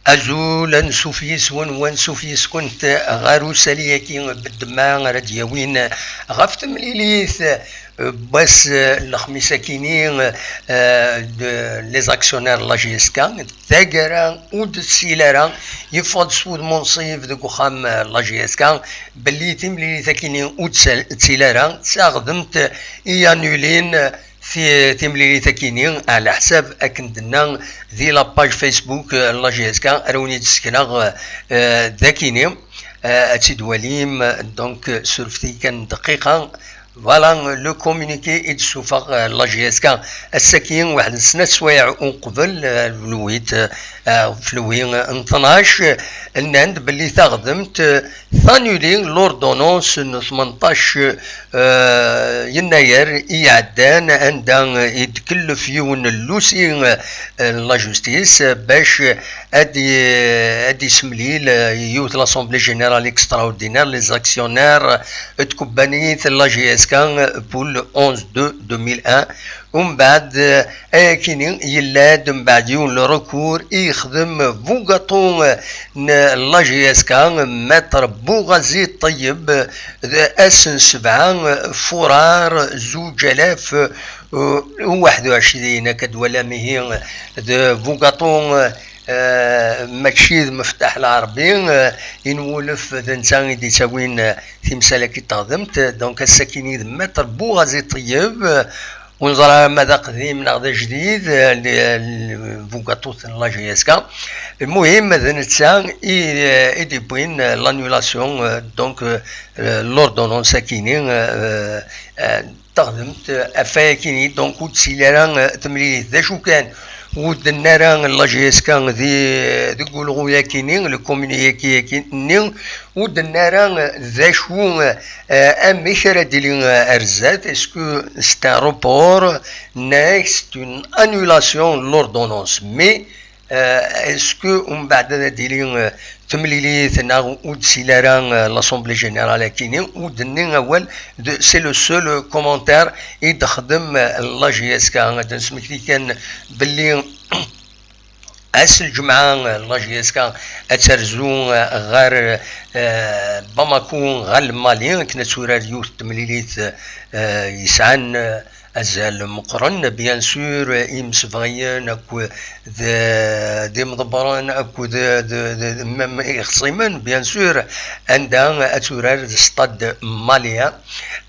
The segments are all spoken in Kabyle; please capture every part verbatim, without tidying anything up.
Azul, ansuf yes-wen, wansuf yes-kent ɣer usali-agi n ddemma ara d-yawin ɣef temlilit n wass n lexmis-agi-ni, eh, de les actionnaires n la J S K. Taggara ur d-tsil ara, yeffeɣ-d s wudem unṣib deg uxxam n la J S K belli timlilit-agi-ni ur d-tsil ara, d taɣdemt i annulin ti-, timlilit-agi-ni, ɛla ḥsab akken d-tenna di la page Facebook, eh, n la J S K, ara wen-id-sekneɣ, eh, dagi-ni, eh, ad tt-id-walim, donc, surfet-iyi kan dqiqa. Voilà le communiqué i d-tessufeɣ, eh, la J S K. Ass-agi, waḥed n snat swayeɛ uqbel, eh, lwi, eh, ɣef lwi n tnac, eh, nnan-d belli taɣdemt, eh, tanuli l'ordonnance n tmenṭac, eh, yennayer i iɛeddan, anda i d-tkellef yiwen n llusi, eh, n la justice, eh, bac ad i-, ad isemlil, eh, yiwet l'Assemblée Générale Extraordinaire, les actionnaires, eh, de compagnie de la J S K pour le onze deux deux mille un. Umbeɛd, eh, ayakini yella-d mbeɛd yiwen le recours i yexdem bugaṭu, eh, n la J S K, Maître Bougazi Ṭeyyeb, d ass n sebɛa, eh, furar zuǧ alaf, eh, u waḥed u ɛecrin, akka d-twalam ihi, d bugaṭu, eh, mačči d Meftaḥ Lɛerbi, eh, inwulef d netta i d-ittawin, eh, timsal-agi n teɣdemt. Donc ass-agi-ni d Maître Bougazi Ṭeyyeb, eh, ur neẓri ara ma d aqdim neɣ d ajdid, eh, l-, l-, bugaṭu n la J S K. Lmuhim d netta i, eh, i d-iwwin, eh, l'annulation, eh, donc, eh, l'ordonnance-agi-ni, eh, eh, taɣdemt, eh, ɣef wayakini, donc ur d-tili ara, eh, temlilit. D acu kan, ur d-tenna ara la J S K di, deg ulɣu-yakini, le communiqué-yakini, ur d-tenna ara, eh, d acu, eh, amek ara d-tili, eh, ar zdat, est-ce que c'est un report, neɣ c'est une annulation de l'ordonnance, mais Euh, est-ce que umbeɛd ad d-tili, euh, temlilit neɣ ur d-tili ara, euh, l'Assemblée Générale-agi-ni, ur d-tenni awal, de, c'est le seul, euh, commentaire i d-texdem, euh, la J S K. Ad d-nesmekti kan belli ass n lǧemɛa, euh, la J S K ad terzu, euh, ɣer, euh, Bamako, ɣer Mali, akken ad turar yiwet n temlilit, euh, yesɛan, euh, azal meqqren, bien sûr, imsebɣiyen akked d, d imḍebbren akked d, d, d, même ixṣimen, bien sûr, anda ad turar d stade Malia.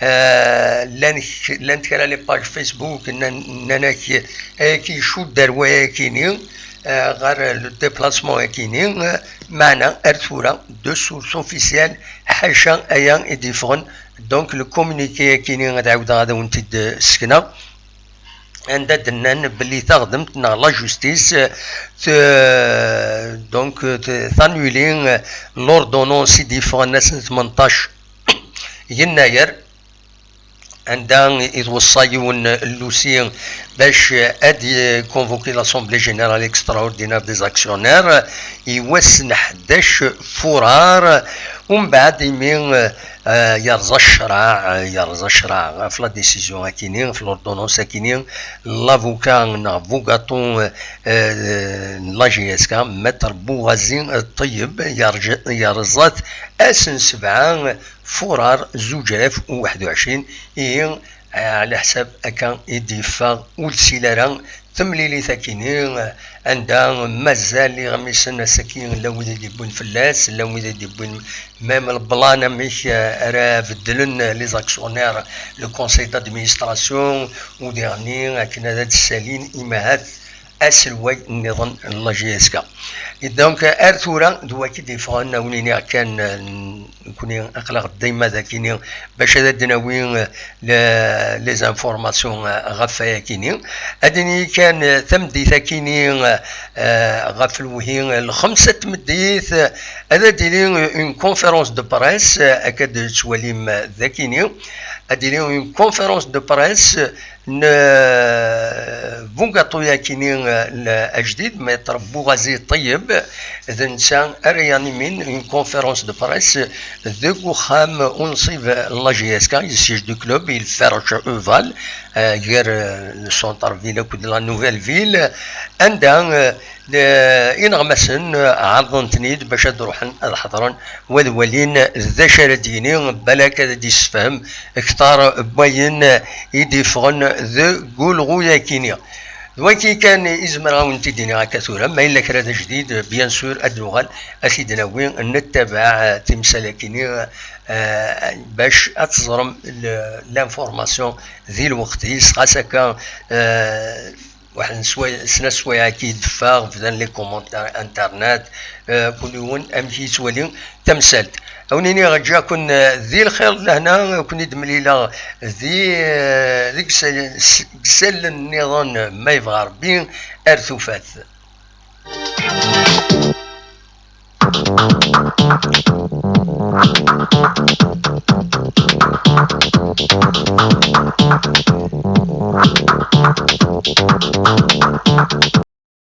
Euh, llan k-, llant kra les pages Facebook nnan, nnan-ak ayagi icudd ar wayakini, euh, ɣer le déplacement-akini, euh, meɛna ar tura de source officielle, ḥaca aya i d-yeffɣen. Donc le communiqué-akini ad ɛawdeɣ ad awen-t-id-sekneɣ, anda d-nnan belli taɣdemt neɣ la justice, euh, te-, donc, euh, te-, tanuli, euh, l'ordonnance i d-yeffɣen ass n tmenṭac yennayer, anda i tweṣṣa yiwen n llusi bac ad convoquer l'Assemblée Générale Extraordinaire des Actionnaires i wass n ḥdac furar, umbeɛd imi, euh, yerẓa ccreɛ, yerẓa ccreɛ ɣef la décision-akini, ɣef l'ordonnance-akini, l'avocat neɣ bugaṭu, euh, n la J S K, Maître Bougazi Ṭeyyeb, yerj-, yerẓa-t ass n sebɛa furar zuǧ alaf u waḥed u ɛecrin, ihi, ɛla ḥsab akka i d-yeffeɣ, ur d-tili ara temlilit-akini, anda mazal iɣmisen ass-agi llan wid i d-yewwin fell-as, llan wid i d-yewwin même le plan amek, eh, ara beddlen les actionnaires, le conseil d'administration, u diɣenni akken ad d-ssalin imahat aselway nniḍen n la J S K. Et donc, ar tura, d wagi d-yeffɣen, a wen-iniɣ kan, eh, nekkni aql-aɣ dayma dagini bac ad d-nawi, eh, le-, les informations, eh, ɣef wayakini. Ad d-nini kan, eh, tameddit-akini, eh, ɣef lewhi, eh, lxemsa n tmeddit, eh, ad d-tili une conférence de presse, eh, akka d-tettwalim, eh, dagini. Ad d-tili une conférence de presse, eh, n bugaṭu-yakini ajdid, Maître Bougazi Ṭeyyeb, d netta ara yanimin une conférence de presse deg uxxam unṣib n la J S K, le siège du club, il Ferch Uval, gar le centre-ville akked la nouvelle ville, anda ineɣmasen ɛerḍen-ten-id bac ad ruḥen ad ḥeḍren, u ad walin d acu ara d-yini, balak ad d-yessefhem kter n wayen i d-yeffɣen deg ulɣu-yakini. D wagi kan i zemreɣ ad wen-t-id-iniɣ akka tura, ma yella kra d ajdid, bien sûr, ad nuɣal ad t-id-nawi, nettabaɛ timsal-akini bac ad teẓrem l'information di lweqt-is, xas akka waḥed n sswayeɛ, snat sswayeɛ akka i d-teffeɣ, bdan les commentaires internet, kul yiwen amek yettwali tamsalt. Ad wen-iniɣ ǧǧiɣ-ken di lxir d lehna, ad ken-id-mlileɣ di, deg isallen nniḍen, ma yebɣa Rebbi, ar tufat.